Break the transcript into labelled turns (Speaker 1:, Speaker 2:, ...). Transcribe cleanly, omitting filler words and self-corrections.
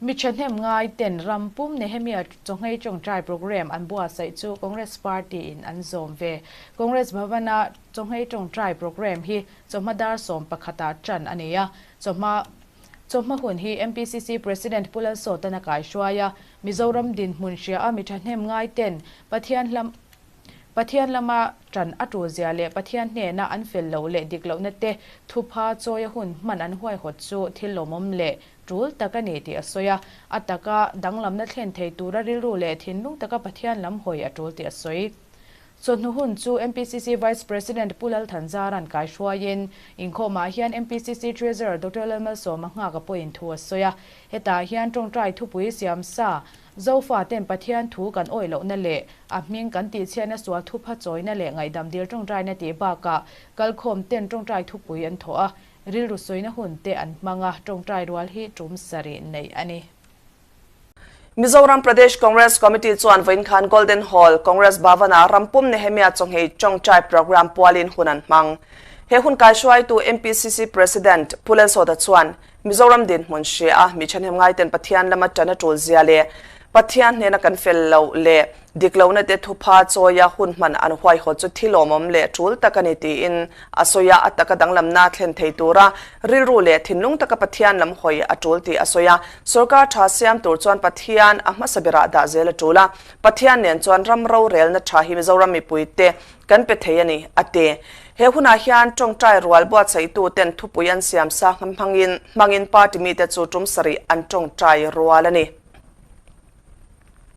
Speaker 1: Mi thahnem ngai ten ram pum Nehemia Chawnghei Tawngtai Programme an buatsaih chu Congress Party in an zawm ve. Congress Bhavan-a Chawnghei Tawngtai Programme hi chawhma dar 11 ah tan a ni a. Chawhma chawhma hun hi MPCC President Pu Lalsawtan a kaihruai a. Mizoram dinhmun hria a mi thahnem ngai ten Pathian hlam Pathian lama tan a tul zia leh Pathian hnena an fel loh leh dik lohna te thupha chawia hun hman an huaihawt chu thil lawmawm leh tul tak a ni tih a sawi a. A taka danglamna thlen thei tura rilru leh thinlung taka Pathian lam hawi a tul tih a sawi. Chawhnu hun chu MPCC Vice President Pu Lalthanzaran kaihruaiin inkhawmah hian MPCC Treasurer Doctor Lalmalsawma nghak a pawhin thu a sawi a. Hetah hian tawngtai thupui siam sa Zofa ten Pathian thu kan awih lohna leh a hming kan tihchhiatna sual thupha chawina leh ngaihdam dil tawngtaina tih bakah kalkhawm ten tawngtai thupui an thawh a, rilru sawina hun te an hmang a, tawngtai rual hi tum sarih neih a ni.
Speaker 2: Mizoram Pradesh Congress Committee chuan vawiin khan Golden Hall, Congress Bhavan-ah rampum Nehemia Chawnghei tawngtai programme pualin hun an hmang. He hun kaihruaitu MPCC President Pu Lalsawta chuan Mizoram dinhmun hria a, mi thahnem ngaiten Pathian lama tan a tul zia leh Pathian hnena kan fel loh leh dik lohna te thupha chawia hun hman an huaihawt chu thilawmawm leh tul tak a ni tiin a sawi a, a taka danglamna thlen thei tura rilru leh thinlung taka Pathian lam hawi a tul tih a sawi a. Sorkar tha siam tur chuan Pathian a hmasa berah dah zel a tul a, Pathian nen chuan ram rorelna tha hi Mizoram mipuite Kan pe thei a ni, a ti. He hunah hian tawngtai rual buatsaihtu ten thupui an siam sa hmangin hmangin party mite chu tum sarih an tawngtai rual a ni.